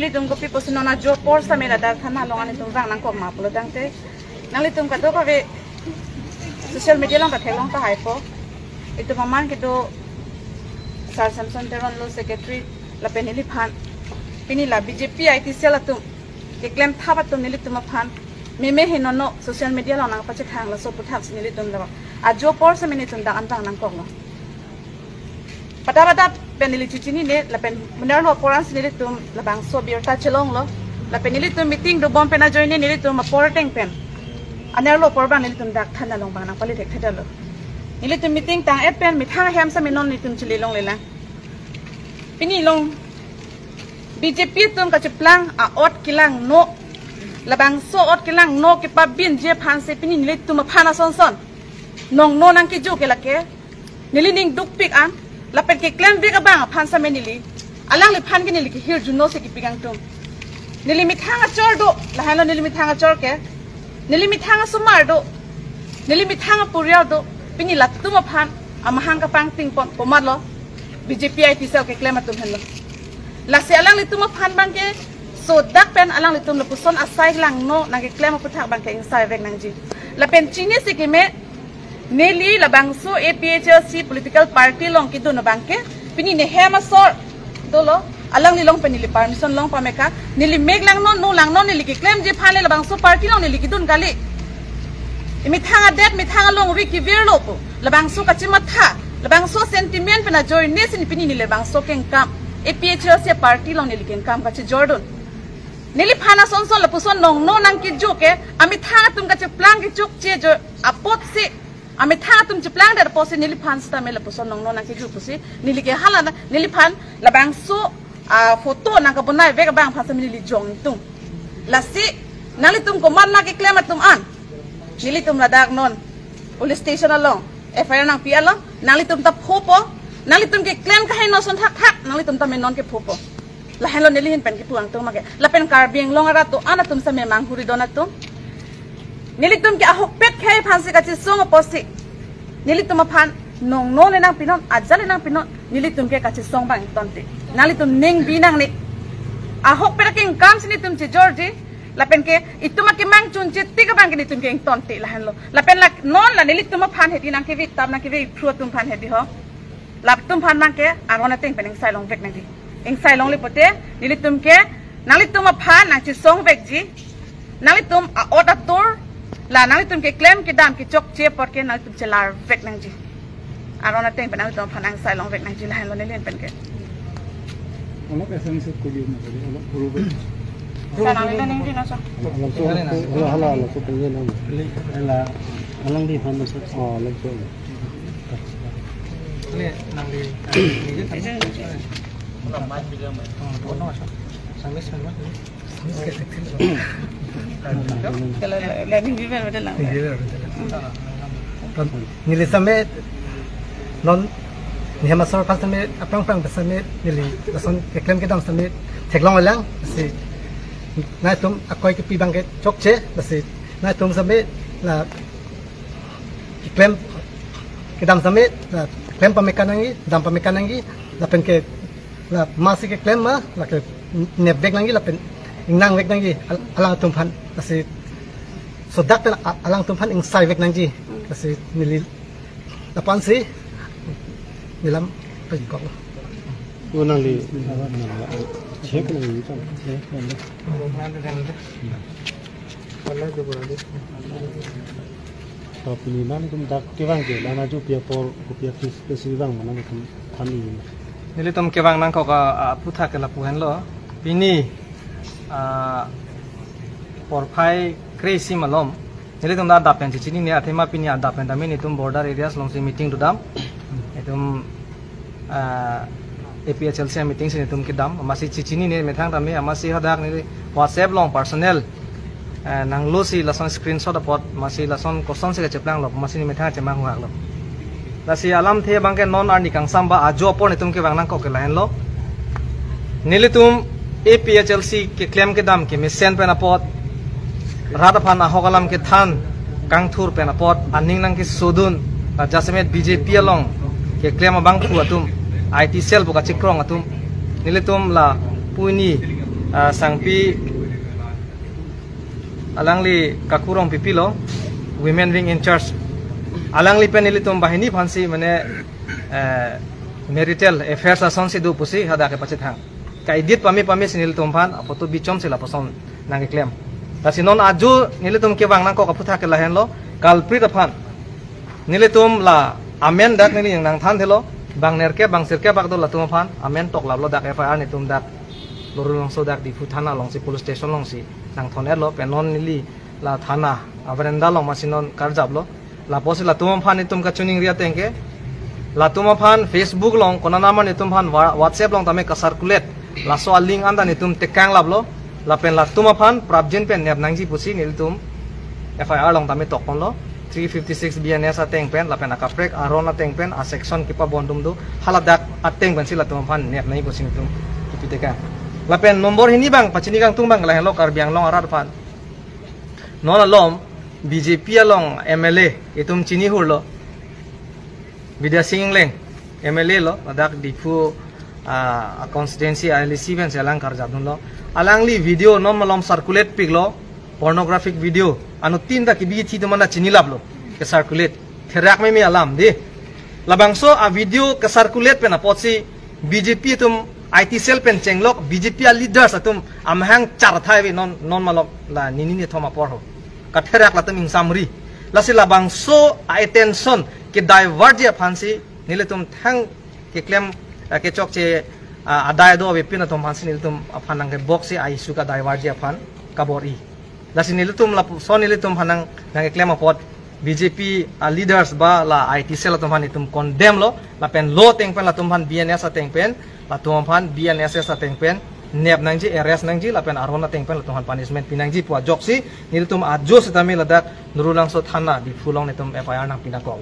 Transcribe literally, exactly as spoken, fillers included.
Nelitum kopi pusi non ajo apor sitame ladak thana along nelitum vang nangkok ma pulo tangte, nanglitum kadokave social media along ta theklong tahai po. Itum aman kedo Sir Samson Teron lo secretary lapen neliphan, pini la B J P I T cell atum keklem thap atum nelitum aphan meme he nono social media along nangpachethang laso aputhaksi nelitum la ajo apor sitame nelitum dak an vang nangkoklo. Pada pada pen neli chechinine lapen anerlo apor ansi nelitum labangso abirta chelonglo. Lapen nelitum meeting dobom pen ajoine nelitum apor ateng pen anerlo apor abang nelitum dak thana along vang nangpale thekthedetlo. Nelitum meeting tang-et pen methang ahem sitame non nelitum chele longlelang. Pini along B J P atum kacheplang a-ot kelangno, labangso ot kelangno kepabinji aphansi pini nelitum aphan asonson nongno nangkeju ke lake neli ning dukpik an, lapen keklemvek abang aphan sitame neli alangliphan ke neli kehirjuno si kepikangtung. Neli methang achor do, lahenlo neli methang achor ke, neli methang asomar do, neli methang aporial do, pini latum aphan amahang kapangtingpon komatlo, B J P I T cell keklem atum henlo. Lasi alanglitum aphan abangke sodak pen alanglitum lapuson asai langno nangkeklem aputhak abangke ingsaivek nangji. Lapen chinisi keme, neli labangso A P H L C political party along kedun abangke pini nehem asor dolo, alangli along pen neli permission long pame ka, neli mek langno, no langno, neli keklemji aphan le labangso party along neli kedun kali. Methang adet, methang alongri kevirlo po, labangso kachematha, labangso sentiment pen ajoine si pini neli labangso kengkam, A P H L C party along neli kengkam kachejordun. Neliphan asonson lapuson nongno nangkeju ke, amethang atum kacheplang kechokche jo apotsi, amethang atum cheplangdet apotsi neliphan sitame lapuson nongno nangkeju pusi neli ke hala na, neliphan labangso a-photo nangkabonaivek abang aphan sitame neli jongtung. Lasi nanglitum komat nangkeklem atum an, nelitum ladak non police station along F I R nangpi along, nanglitum ta phopo, nanglitum keklem kaheno ason thakthak nanglitum tame non kephopo. Lahenlo neli ahin pen kepu angtung make. Lapen Karbi Anglong arat do-an atum sitame manghuri don atum, nelitum ke ahokpet khei aphansi kachesong apotsi nelitum aphan nongno le nangpinon, ajat le nangpinon, nelitum ke kachesong abang ingtonte. Nanglitum ning bi nangne. Ahokpet akengkam si nelitum chejorji, lapen ke itum akemang chunche tik abangke nelitum ke ingtonte lahenlo. Lapen la non la nelitum aphan hedi nangkevek tap nangkevek phru atum aphan hedi ho, latum aphan abangke aron ateng pen ingsai longvek nangji. Ingsai longle pote nelitum ke nanglitum aphan nangchesongvekji. Nanglitum a-ot atur, la nanglitum keklem kedam kechokche apot ke nanglitum chelarvek nangji. Aron ateng pen nanglitum aphan ingsai longvek nangji, lahenlo neli ahin pen ke. Olop S M C ko yun na kali, olop puro be. Sa nang nang nang nang sa. Alam so, hala, hala, alam so pengen nang. Ela, alang di ham so. Oh, alam so. Ini nang di. Ini kan. Sama, sama. Kala la, la, la, ningbi pen betul lang. Neli sitame non nehem asor aphan sitame aphrang aphrang sitame neli lason keklem kedam sitame theklong lang, lasi nangtum akoi kepi abangke chokche, lasi nangtum sitame la keklem kedam sitame la klem pame ka nangji, dam pame ka nangji, lapen ke la masi keklem ma, lake nepvek nangji lapen ingnangvek nangji al-, alangtum aphan, lasi sodak pen a-, alangtum aphan ingsaivek nangji, lasi neli lapu-ansi neli lam pajikok. Yo nangli, check nangli kan. Check nangli. Wala de bora de. Tapi ni nangtum dak kevang ke, la nangjo pi apor, kopi aphis ke si vang ma nangtum than ni. Nelitum kevang nangkok a, a, aphuthak ke lapu henlo. Pini, a, porphai kre-isi malom. Nelitum dak adap pen chechinine, athema pini adap pen tame nelitum border areas alongsi meeting dodam. Itum, ah, A P H L C meeting si nelitum kedam, amatsi chechinine methang tame, amatsi hadak neli WhatsApp along personal, eh, nanglosi lason screenshot apot, amatsi lason kosonsi kacheplang lo, amatsi ne methang chemang huak lo. Lasi alamthe abangke non arni kangsam ba ajo apor nelitum kevang nangkok ke lahenlo. Nelitum A P H L C keklem kedam kemesen pen apot, rat aphan ahok alam kethan kangthur pen apot, aning nangkesodun, la jasemet B J P along keklem abangphu atum, I T cell pu kachekrong atum, nelitum la puni Ah, Sangpi alangli Kaku Rongpipi lo, women wing in charge. Alangli pen nelitum banghini aphansi mane, eh, marital affairs asonsi do pusi hadak kepachethang. Ka-edit pame pame si nelitum aphan, aphoto bichom si lapuson nangkeklem. Lasi non ajo nelitum kevang nangkok aphuthak ke lahenlo, culprit aphan. Nelitum la amen dak neli nangthanthelo, bang nerkep bang sirkep bak do latum aphan, amen toklaplo dak F I R nelitum dak Lorulangso dak Diphu thana alongsi police station alongsi nangthon-etlo, pen non neli la thana averanda along masi non karjaplo. Lapusi latum aphan nelitum kachiningri ateng ke, latum aphan Facebook along konat nama nelitum aphan wa-, WhatsApp along tame ka-circulate, laso a-link anta nelitum tekanglaplo, lapen latum aphan prapjin pen nep nangji pusi nelitum F I R along tame tokponlo, three fifty-six B N S ateng pen, lapen akaprek aron ateng pen, a-section kepabondum do, haladak ateng pensi latum aphan nep nangji pusi nelitum kipi tekang. Lapen nombor hini abang, pachini kangtung abang lahenlo Karbi Anglong arat aphan. Non alom B J P along M L A itum chinihurlo, Bidya Sing Engleng, M L A lo, ladak Diphu, ah, constituency A L A C pensi alang karjapdunlo. Alangli video non malom circulate piklo, pornographic video. Anuttin ta kebi thi atum anta chinilaplo, ke-circulate. Therak meme alam dei. Labangso a-video ke-circulate pen apotsi B J P atum I T cell pen chenglok, B J P a-leaders atum amahang charthai ave non, non malom la nini nithom apor ho. Katherak latum ingsamri. Lasi labangso a-attention ke-divert ji aphansi nelitum thang keklem, eh, kechokche, ah, adai do avepin atum aphansi nelitum aphan nangkebok si a-issue ka-divert ji aphan kabor-i. Lasi nelitum lapuson nelitum aphan nang, nangkeklem apot B J P a-leaders ba la I T cell atum aphan itum condemn lo, lapen law ateng pen latum aphan B N S ateng pen, latum aphan B N S S ateng pen nep nangji, arrest nangji, lapen aron ateng pen latum aphan punishment pinangji pu ajoksi nelitum ajo sitame ladak Lorulangso thana Diphu along nelitum F I R nangpi nangkok.